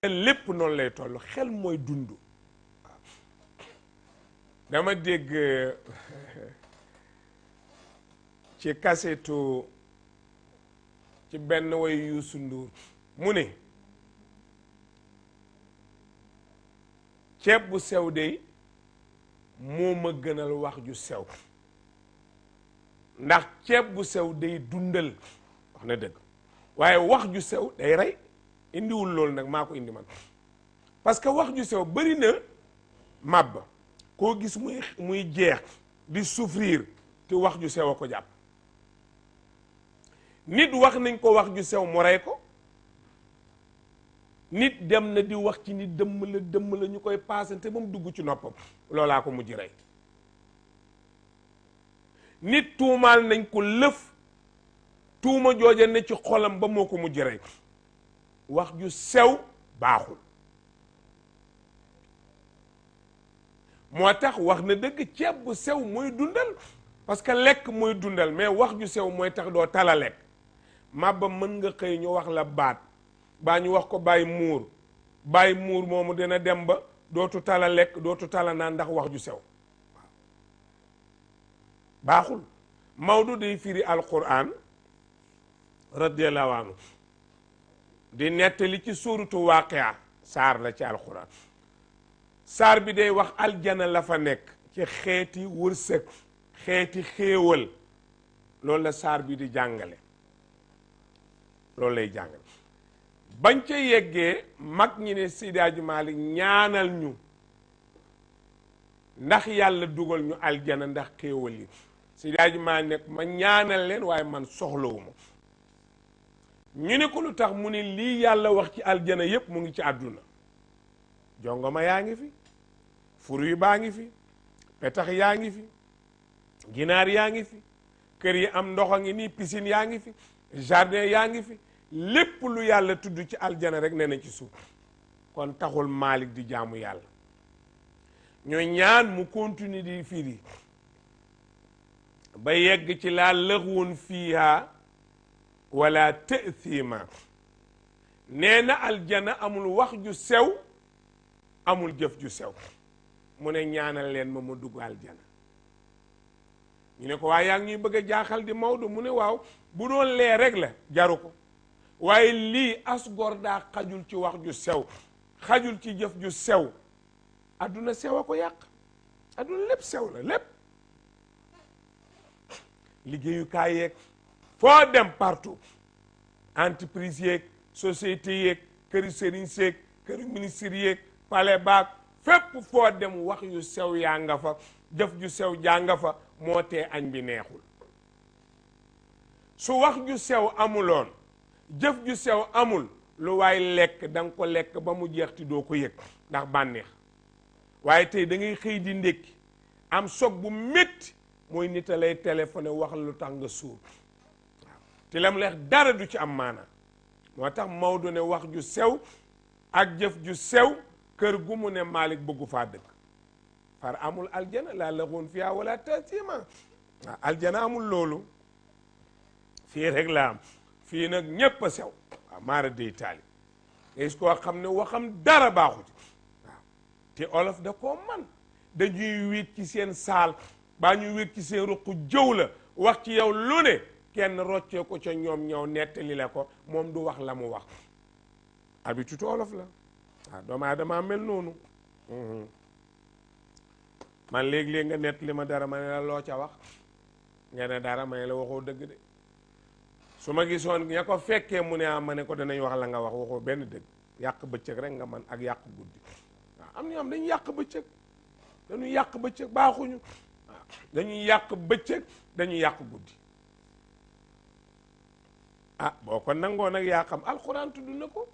lépp noonu lay toll xel mooy dund. dama dégg ci kasetu ci benn way Youssou Ndour mu ne ceeb bu sew dey moo ma gënal wax ju sew ndax ceeb bu sew day dundal wax na dëgg waaye wax ju sew day rey indiwul loolu nag maa ko indi man parce que wax ju sew bari na màbb koo gis muy jeex di souffrir te wax ju sew a ko jàpp nit wax nañ ko wax ju sew mu rey ko nit dem na di wax ci nit dëmm la ñu koy paasante ba mu dugg ci noppam loolaa ko mujj rey nit tuumaal nañ ko lëf tuuma jooja ne ci xolam ba moo ko mujj rey wax ju sew baaxul moo tax wax na dëgg ceeb bu sew mooy dundal parce que lekk mooy dundal mais wax ju sew mooy tax doo tala lekk màbba mën nga xëy ñu wax la baat baa ñu wax ko bàyyi muur moomu dina dem ba dootu tala lekk dootu tala naan ndax wax ju sew baaxul Maodo day firi alquran radiyallahu anhu di nettali ci suuratu Waaqia saar la ci alquran saar bi day wax aljana la fa nekk ci xeeti wërsëg xeeti xéewal loolu la saar bi di jàngale loolu lay jàngale bañ ca yeggee mag ñi ne Seydi Hadji Malick ñaanal ñu ndax yàlla dugal ñu aljana ndax xéewal yi Seydi Hadji Malick nekk ma ñaanal leen waaye man soxlawuma ñu ne ko lu tax mu ne lii yàlla wax ci aljana yépp mu ngi ci àdduna jongoma yaa ngi fi fruit baa ngi fi petax yaa ngi fi ginaar yaa ngi fi kër yi am ndox a ngi nii piscine yaa ngi fi jardin yaa ngi fi lépp lu yàlla tudd ci aljana rek nee na ci suuf kon taxul Malick di jaamu yàlla ñoo ñaan mu continue di firi ba yegg ci laa lëxwun fiiha wala ta'thima nee na aljana amul wax ju sew amul jëf ju sew mu ne ñaanal leen ma mu dugg aljana ñu ne ko waaye yaa ngi ñuy bëgg a jaaxal di Maodo mu ne waaw bu doon lee rek la jaru ko waaye lii asgor daa xajul ci wax ju sew xajul ci jëf ju sew adduna sew a ko yàq adduna lépp sew la lépp liggéeyukaay yeeg foo dem partout entreprise yeeg société yeeg këri sëriñ seeg këri ministre yeeg palais baag fépp foo dem wax yu sew yaa nga fa jëf ju sew jaa nga fa moo tee añ bi neexul su wax ju sew amuloon jëf ju sew amul lu waay lekk da nga ko lekk ba mu jeex ti doo ko yëg ndax bànneex waaye tey da ngay xëy di ndékki am soog bu métti mooy nit a lay téléphoné wax lu tax nga suur waaw te lam leex dara du ci am maana moo tax Maodo ne wax ju sew ak jëf ju sew kër gu mu ne Malick bëggu faa dëkk far amul aljana laa laxoon fiyaa wala tasima waaw aljana amul loolu fii rek la am fii nag ñépp a sew waaw maara dey taali gis koo xam ne waxam dara baaxu ci waaw te olof da koo man dañuy wéet ci seen saal baa ñuy wéet ci seen ruq jëw la wax ci yow lu ne kenn roccee ko ca ñoom ñëw nettali la ko moom du wax la mu wax habitude olof la waaw doomu aadama mel noonu man léegi-léegi nga nettali ma dara ma ne la loo ca wax nga ne dara ma ne la waxoo dëgg de su ma gisoon ña ko fekkee mu ne ma ne ko danañ wax la nga wax waxoo benn dëgg yàq bëccëg rek nga man ak yàq guddi waaw am na ñoo xam dañuy yàq bëccëg dañuy yàq bëccëg baaxuñu waaw dañuy yàq bëccëg dañuy yàq guddi ah boo ko nangoo nag yaa xam alxuraan tudd na ko